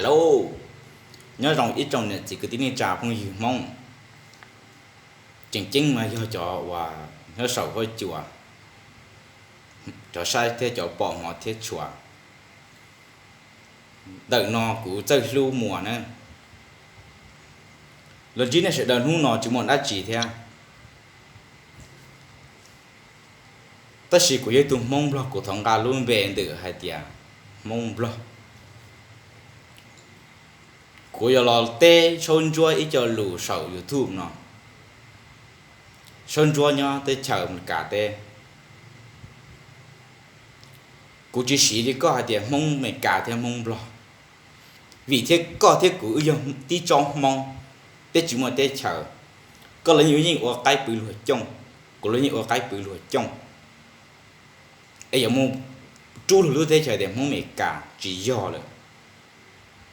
Hello, nyob zoo ib tsoom niam txiv kwv tij neej tsa phooj ywg Hmoob. Tseem ceeb mas yog cov uas nyob saum huab cua, cov saib thiab cov pom hmov thiab tshua. Ntawm no kuv Txawj Hlub Muas na, los ntsib nej sawv daws hnub no tsis muaj dab tsi thiab. Tab sis kuv yog ib tug Hmoob Nplog, kuv thov nqa lub npe ntawm hais tias Hmoob Nplog. Kuv yuav los teb Saub Ntsuab ib co lus saum YouTube no. Saub Ntsuab nyob teb chaws Amelikas teb. Kuv tsis siv li koj hais tias Hmoob Amelikas thiab Hmoob Nplog, vim thiab koj thiab kuv wb yog tib tsob Hmoob, peb tsis muaj teb chaws. Koj los yeej ua qaib pw luag cooj, kuv los yeej ua qaib pw luag cooj, es yuav mus rub luag lub teb chaws tias Hmoob Amelikas tsis yog lawm.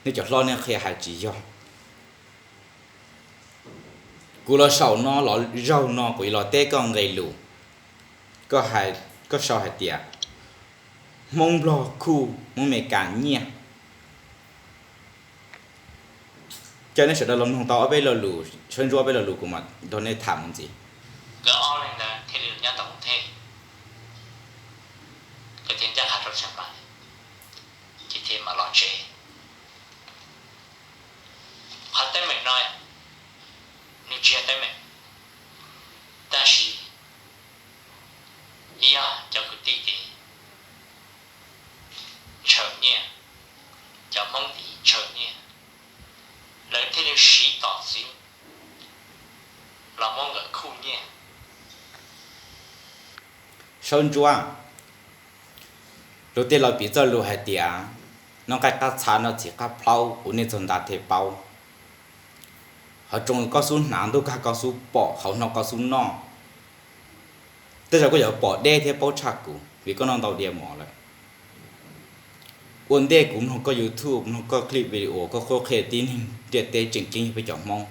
Nej cov hlob nej qhia hais tsis yog. Kuv los saum no los zaug no kuv yuav los teb koj nqe lus. Koj sau hais tias Hmoob Nplog khuj, Hmoob Amelikas nyiaj. Coj nej sawv daws los mloog tau ob peb lo lus, Saub Ntsuab ob peb lo lus kuv mam nrog nej tham mus ntxiv. Nkawd ob leeg ntawd thiaj li nyob tau ub thej, nkawd thiaj ncaj qha rau Xeev Laus, ces thiaj mam los tsev. Qhov teeb meem no nws tsis yog teeb meem, tab sis yog cov kwv tij ces ntshaw nyiaj, cov Hmoob tid ntshaw nyiaj, lawv thiaj li siv tom txwv los muab nkawd khuj nyiaj. Saub Ntsuab, luag tej laus piv txoj lus hais tias noj nqaij qab txha noj txiv qab plaub, ua neej txog nta thiaj paub. Hauv tsoos koj xub hnav, ntuj kag koj xub pom, hauv hno koj xub noj. Tej zaum koj yuav pom deb thiab paub tshaj kuv vim koj noj ntau diav mov lawm. Ua ntej kuv mloog koj YouTube, mloog koj clip video, koj qhuab qhia tib neeg ntiaj teb tseem ceeb yog peb cov Hmoob,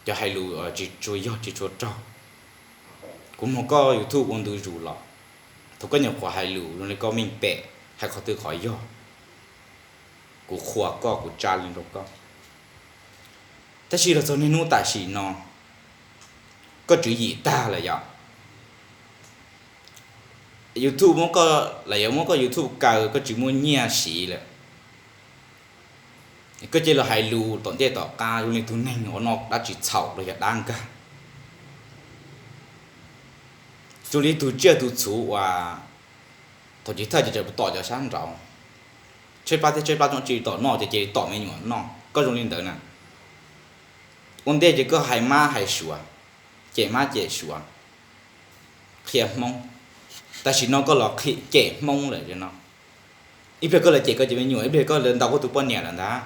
cov hais lus tsis tshua yog tsis tshua raug. Kuv mloog koj YouTube ua ntu zus los, thaum koj nyuam qhuav hais lus zoo li koj meej pem, hais qhov twg qhov yog, kuv qhuas koj, kuv tsa li rau koj. Tab sis los txog niaj hnub tam sim no, koj tswv yim tag lawm yom. YouTube muab koj, lawv yuav muab koj YouTube kaw, koj tsis muaj nyiaj siv lawm. Koj cia li hais lus tom ntej tom qab zoo li tus neeg uas noj dab tsi txhaum los yog dab nkag, zoo li tus tsiaj tus txhu uas thaum chiv thawj ces tseem tom cov sab nraud, tshaib plab thiab tshaib plab tsob tsis tom noj ces cia li tom me nyuam noj, koj zoo li ntawd na. Ua ntej ces koj hais mab hais suav, cem mab cem suav, qhia Hmoob. Tam sim no koj los cem Hmoob lawm no. Ib pliag koj los cem koj cov me nyuam, ib pliag koj los ntaus koj tus poj niam lawm ntag.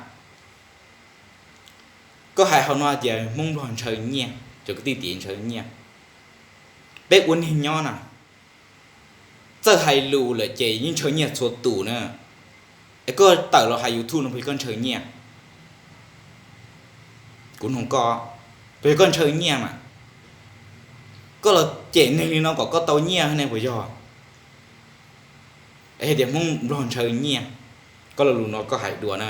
Koj hais hauv no hais tias Hmoob Nplog ntshaw nyiaj, cov kwv tij tid ntshaw nyiaj. Peb ua neeg nyob na, txawj hais lus lawm ces yeej ntshaw nyiaj txhua tus na. Es koj tawm los hais YouTube no puas yog koj ntshaw nyiaj? Kuv nug koj, puas yog koj ntshaw nyiaj mas? Koj los cem neeg li no kom koj tau nyiaj ne puas yog? Es hais tias Hmoob Nplog ntshaw nyiaj, koj lo lus no koj hais dua na.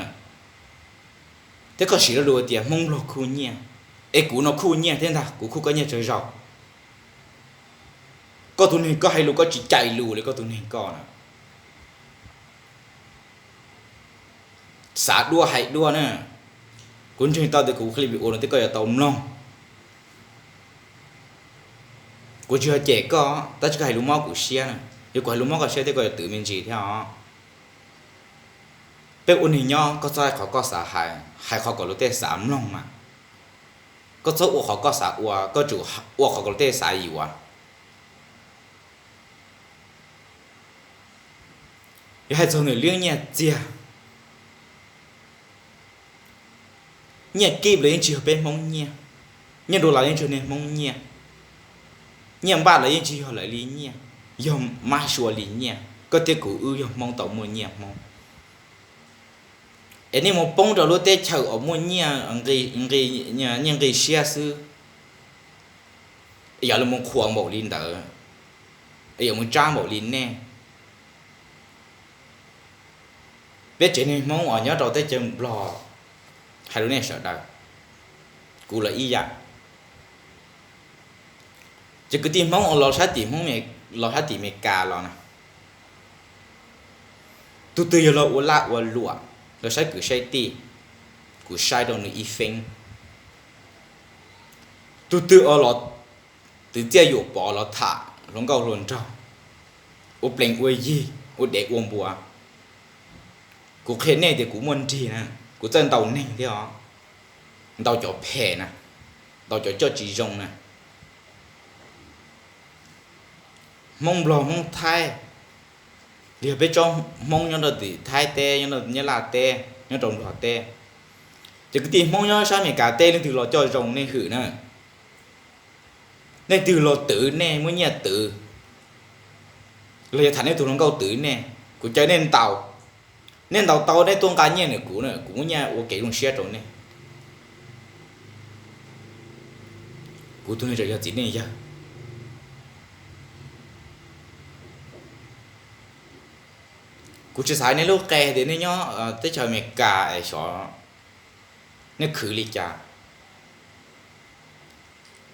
Thiab koj siv lo lus tias Hmoob Nplog khuj nyiaj, es kuv no khuj nyiaj thiab ntag, kuv khuj koj nyiaj tsawg zaus. Koj tus neeg koj hais lus koj tsis cais lus li koj tus neeg koj na. Xav dua hais dua na. Kuv ntseeg tau tias kuv clip video no thiab koj yuav tau mloog. Kuv tsis yog cem koj, tab sis koj hais lus mob kuv siab na. Yog kuv hais lus mob koj siab thiab koj yuav twv me ntsis thiab os. Peb ua neeg nyob koj txhob hais qhov koj xav hais, hais qhov kom luag tej xav mloog mas. Koj txhob ua qhov koj xav ua, koj tsum ua qhov kom luag tej xav yuav. Yog hais txog ntawm lub nyiaj txiag, nyiaj kib los yeej tsis yog peb Hmoob nyiaj, nyiaj dollar yeej tsis yog niag Hmoob nyiaj, nyiaj npaj los yeej tsis yog lawv li nyiaj, yog mab sua li nyiaj. Koj thiab kuv wb yog Hmoob tau muaj nyiaj Hmoob. Es nej mus poob rau lub teb chaws uas muaj nyiaj, nyiaj nqi siab xwb, yog li mus qhuas npaum li ntawd, yog mus tsab npaum li nej. Peb tsev neeg Hmoob uas nyob rau teb chaws Nplog, hais rau nej sawv daws, kuv los ib yam. Ces kwv tij Hmoob uas los sab tim Hmoob, los sab tim Amelikas los na, tus twg yog los ua laj ua luam, los saib kwv saib tij, kuv saib rau nws ib feeb. Tus twg uas los twv txiaj yuam pov los tham hluas nkauj hluas nraug, ua plees ua yig, ua dev ua npua, kuv qhia nej tias kuv muaj nrig na, kuv txawj ntaus neeg thiab os, ntaus cov phem na, ntaus cov coj tsis zoo na. Hmoob Nplog Hmoob Thaib, los yog peb tsob Hmoob nyob rau tim Thaib teb, nyob Nyab Laj teb, nyob rau Nplog teb, ces kwv tij Hmoob nyob sab Amelikas teb leej twg los coj zoo nej hwm na. Leej twg los twv nej, muaj nyiaj twv, los yog tham nej tus hluas nkauj twv nej, kuv caw nej ntaus. Nej ntaus tau nej tuaj nqa nyiaj ntawm kuv na, kuv muab nyiaj ua kev zoo siab rau nej. Kuv tus neeg tseem yog txiv neej yawg. Kuv tsis xav nej lub qe tias nej nyob teb chaws Amelikas es xyov nej khwv li cas.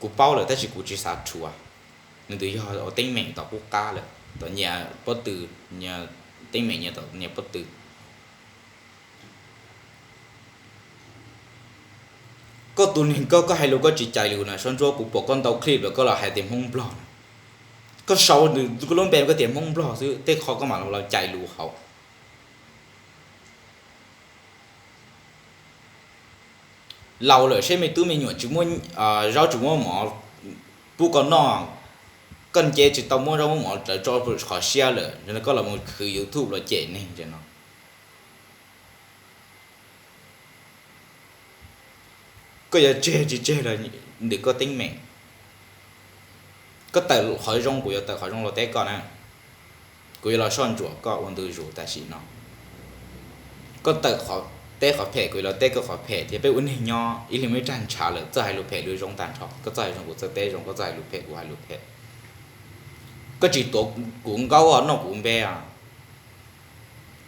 Kuv paub lawm tab sis kuv tsis xav rhuav. Nws twb yog ua teeb meem tom qub qab lawm, tom nyias pob tw, nyias teeb meem nyias pob tw. Koj tus neeg koj, koj hais lus koj tsis cais lus na, Sab Ntsuab, kuv pom koj ntau clip lawm koj los hais tias Hmoob Nplog na. Koj sau nws koj lub npe koj tias Hmoob Nplog xwb, tej qho koj mam los cais lus hauv. Laus lawm seb me tub me nyuam tsis muaj zaub tsis muaj mov pub koj noj, koj nce tsis tau muab zaub muab mov rawv tso qhov siab lawm, koj los mus khwv YouTube los cem neeg no. Koj yuav tseg tsis tseg los ntawm koj teeb meem. Koj tawm qhov zoo kuv yuav tawm qhov zoo los teb koj na. Kuv yuav los soj ntsuam koj ua ntu zus tam sim no. Koj tawm qhov teb qhov phem kuv yuav los teb koj qhov phem thiab. Peb ua neeg nyob ib leeg muaj ib rag ntshav lawm, txawj hais lus phem lus zoo tag nrho. Koj txawj hais zoo kuv txawj teb zoo, koj txawj hais lus phem kuv hais lus phem. Koj tsis tuav kuv nkaub noj kuv npe os.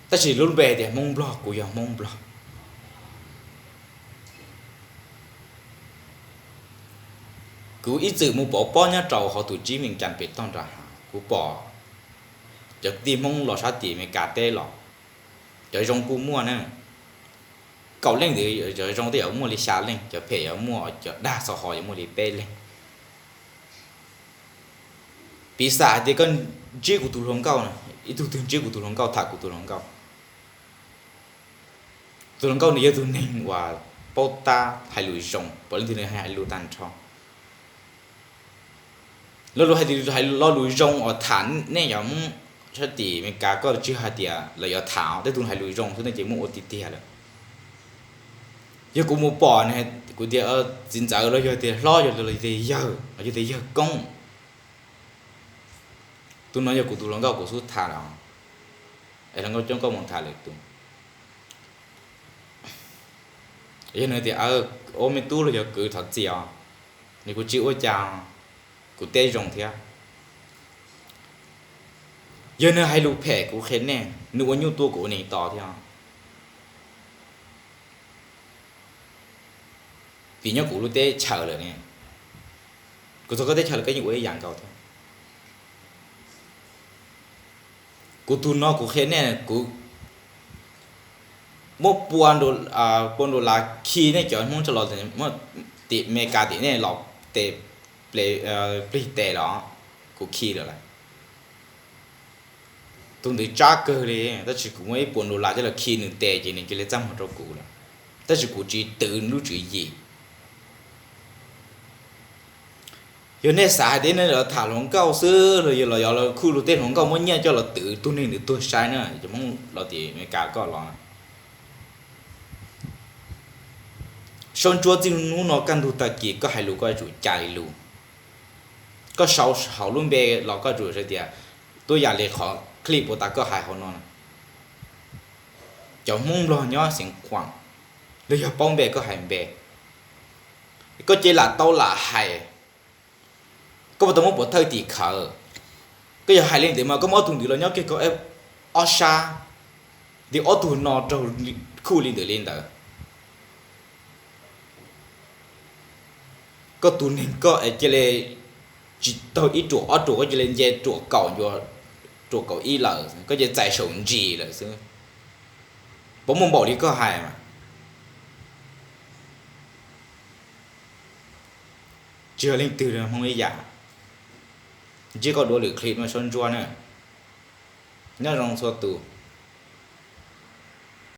Tab sis lub npe tias Hmoob Nplog, kuv yog Hmoob Nplog. Kuv ib txwm mus pov pob nyob rau hauv tus tsib Vees Cas pem toj nram hav, kuv pom cov kwv tij Hmoob los sab tim Amelikas teb los, cov zoo kuj muaj na. Kaum leej ntawd cov zoo tej yuav muaj li xya leej, cov phem yuav muaj, cov dag xo ho yuav muaj li peb leeg. Piv xam hais tias koj ntsib kuv tus hluas nkauj na, ib tug twg ntsib kuv tus hluas nkauj tham kuv tus hluas nkauj, tus hluas nkauj nws yog tus neeg uas paub tab hais lus zoo, pom leej twg nws hais lus tag nrho. Lo lus hais tias hais lo lus zoo uas tham nej cov Hmoob sab tim Amelikas koj tsis hais tias lawv yuav tham, tej tus hais lus zoo xwb nej ces muab ua tiag tiag lawm. Yog kuv mus pom kuv tias txiv ntxawm los yog tias hlob yog los tias yawg los yog tias yawg koob, tus no yog kuv tus hluas nkauj kuv xub tham los, es hluas nkauj coob koj mus tham lwm tus. Yog nws tias ua me tub los yog kwv thov txim os, es kuv tsis ua cas, kuv teb zoo thiab. Yog nws hais lus phem kuv qhia nej, nws ua nyuj tuaj kuv ua neeg tos thiab. Vim nyob kuv lub teb chaws lawm ne, kuv txog koj teb chaws lawm koj yeej ua ib yam nkaus thiab. Kuv tus no kuv qhia nej, kuv muab pua, pua dollar khi nej cov Hmoob tso los, tim Amelikas tim nej los tes, plig tes los, kuv khi lawm lauj. Tus ntawd tsab kawg li, tab sis kuv muab ib puas dollar coj los khi nws tes ces nws cia li txaj muag rau kuv lawm, tab sis kuv tsis twv lub tswv yim. Yog nej xav hais tias nej los tham hluas nkauj xwb los yog los yog los khuj lug tej hluas nkauj muab nyiaj coj los twv, tus neeg ntawd tuag sai na, cov Hmoob los tim Amelikas koj los. Saub Ntsuab, txij hnub no kaj ntug tag kis koj hais lus koj yuav tsum cais lus. Koj sau hauv lub npe los koj yuav tsum hais tias, tuab yam li qhov clip uas tas koj hais hauv no na, cov Hmoob Nplog nyob Xeev Khuam, los yog paub npe koj hais npe, koj cia lam tau lam hais. Koj puas tau muab pov thawj tim khawv? Koj yog hais li ntawd mas koj muab ob tug ntawd los nyob kiag koj ob sab, nti ob tug no raug khuj li ntawd li ntawd. Koj tus neeg koj es cia li tsis taug ib ruam ob ruam, koj cia li nce ruam kaum, ruam kaum ib lawm, koj cia li txais saum ntsis lawm xwb. Puas muaj npaum li koj hais mas? Tsis yog leej twg hmoov li yam. Ntsib koj dua lwm clip no sawv ntsuag na. Nyob zoo txhua tus.